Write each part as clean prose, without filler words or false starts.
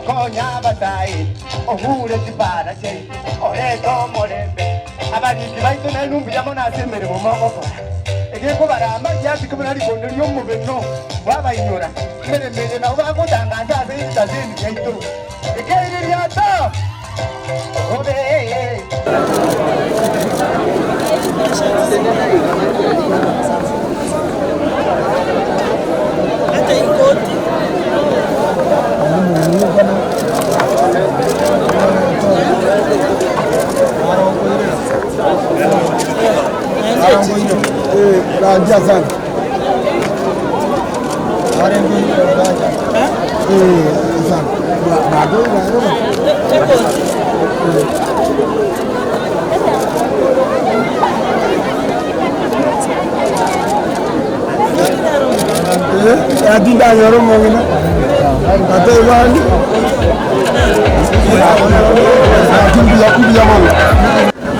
Konya abasae, ohure chipara chiaito, orete omorembe. Abariki baito nainwe mbuya mono ase emeremo mogokora. Egekobarama giasike buna rikondo ri'omobeno bw'abainyora. Emeremo eye nabo bagotangaza ase ebitaseni biaito. Ekeiririato! Obe!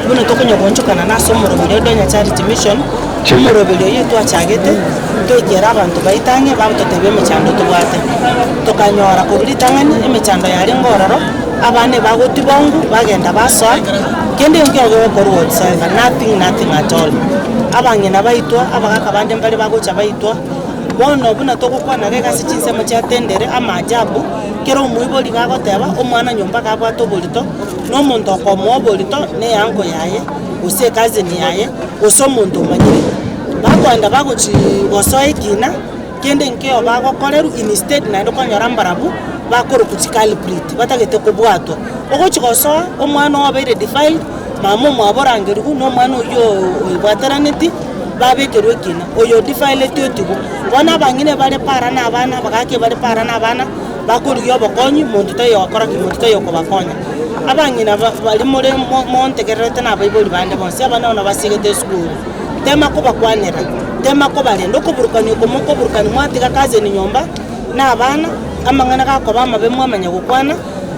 Buna tokonya goonchokana nase omoroberi o Donya Charity Mission, omoroberi oyio twachagete, toikera abanto baito ang'e bagototebia emechando tobwate. Tokanyora korwa ritang'ani emechando yarenge ororo, abana ebagotibongwa bagenda basoa, kende nkio gegokorwa whatsoever, nothing nothing at all. Abang'ina baitwa, abagaka bande mbare bagocha baitwa, bono buna togokwana iga ase chinsemo chia tendere, amaajabu, kera omoibori iga agoteba, omwana nyomba iga abwate oborito, na omonto okomoa oborito na eanko yaye, gose ecousin yaye, gose omonto omanyire. Bakoenda bagochi gosoa ekina, kende nkeiyo bagokorerwa instead naende okonyora mbarabwo bakorokwa chiculprit batagete kobwatwa. Ogochi gosoa omwana oo obeire defiled, mama omwabo orangerigwe na omwana oyio oebwateraneti, babekerwe ekina, oyo odefileti otigwe. Bono abang'ina ebare para na abana, abagaka ebare para na abana, bakorigia obokonyi, monto taiyo ogokora ki? Monto taiyo okobakonya. Abang'ina ba baria more mo montegererete na abaibori bande bonsi, abana bono basiegete esukuru, tema kobakwanera, tema kobarenda, okoburukania oko mokoburukania mwatiga cousin nyomba, na abana, amang'ana gakoba amabe mwamanya gokwana,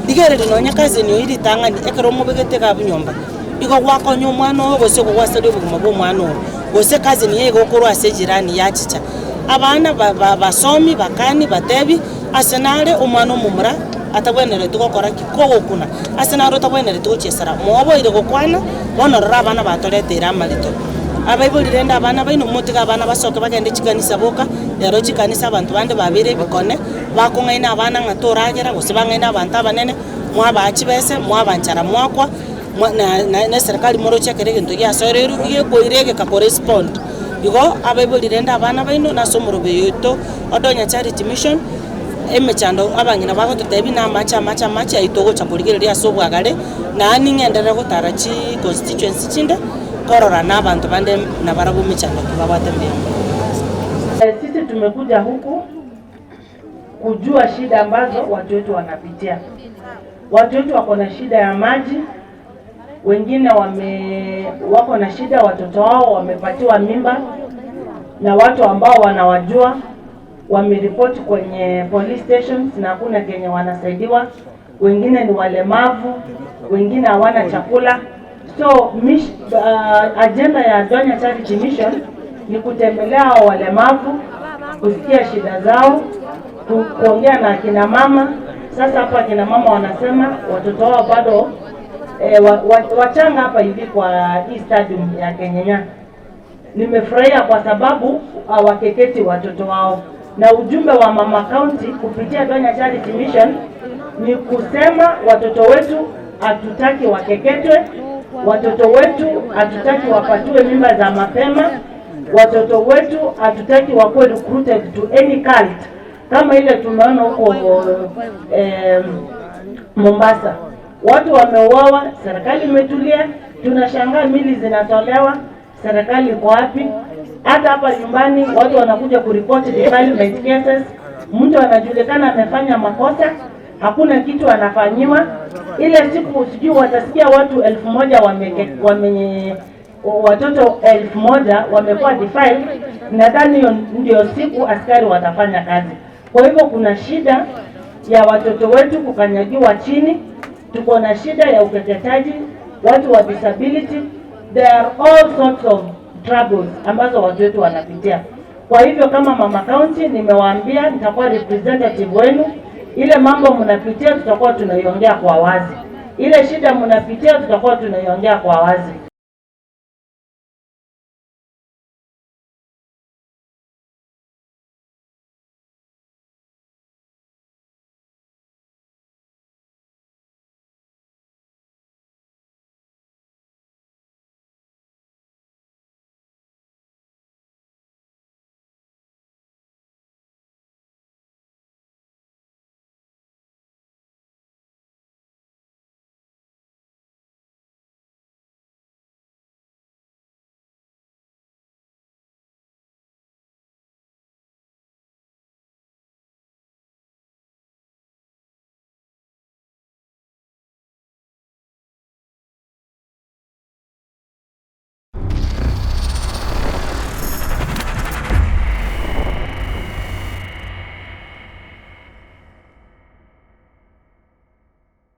rigereria nonye cousin oyio ritang'ani ekero omobegete iga abwo nyomba, igo gwakonya omwana oyo gose igo gwasaria obogima bwa omwana oyo, gose cousin yaye igo okorwa ase ejirani yachicha. Abana ba ba basomi bakani batebi, ase nare omwana omomura atabwenereti gokora ki? Kogokuna. Ase nare otabwenereti gochiesera, moboire gokwana, bono rora abana batoreteire amarito. Abaibori rende abana baino motige abana basoke bagende chikanisa boka, rero chikanisa abanto bande babeire ebikone, bakong'aina abana ng'a toragera, gose bang'aine abanto abanene, mwabaa chibese, mwabanchara mwakwa, mwa na na na eserekari moroche ekero egento giasoereirwe, gekoira egeka korespond. Igo abaibori rende abana baino nase omorobio oito o Donya Charity Mission, emechando abang'ina bagototebia na amache amache amache ayio togocha korigereria ase obwagare, naende ning'enderere gotara chi constituency chinde, korora na abanto bande nabarabwo emechando ki babwate mbuya mono. Sisi tumekuja huku kujua shida ambazo watu wetu wanapitia. Watu wetu wako na shida ya maji, wengine wame wako na shida, watoto wao wamepatiwa mimba na watu ambao wanawajua wameripoti kwenye police stations na hakuna kenye wanasaidiwa. Wengine ni walemavu, wengine hawana chakula. So mish, uh, agenda ya Donya Charity Mission ni kutembelea hao walemavu, kusikia shida zao, ku, kuongea na akina mama. Sasa hapa akina mama wanasema watoto wao bado eh, wa, wa, wachanga hapa hivi kwa hii stadium ya Kenyenya. Nimefurahia kwa sababu hawakeketi watoto wao, na ujumbe wa Mama County kupitia Donya Charity Mission ni kusema watoto wetu hatutaki wakeketwe, watoto wetu hatutaki wapatiwe mimba za mapema, watoto wetu hatutaki wakuwe recruited to any cult kama ile tumeona huko eh, Mombasa. Watu wameuawa, serikali imetulia, tunashangaa mili zinatolewa, serikali iko wapi? Hata hapa nyumbani watu wanakuja kuripoti defilement cases, mtu anajulikana amefanya makosa, hakuna kitu anafanyiwa. Ile siku sijui watasikia watu 1000 wame, wame watoto 1000 wamekuwa defiled. Nadhani hiyo ndio siku askari watafanya kazi. Kwa hivyo kuna shida ya watoto wetu kukanyagiwa chini, tuko na shida ya ukeketaji, watu wa disability, there are all sorts of troubles ambazo watu wetu wanapitia. Kwa hivyo kama mama county nimewaambia nitakuwa representative wenu. Ile mambo mnapitia tutakuwa tunaiongea kwa wazi, ile shida mnapitia tutakuwa tunaiongea kwa wazi.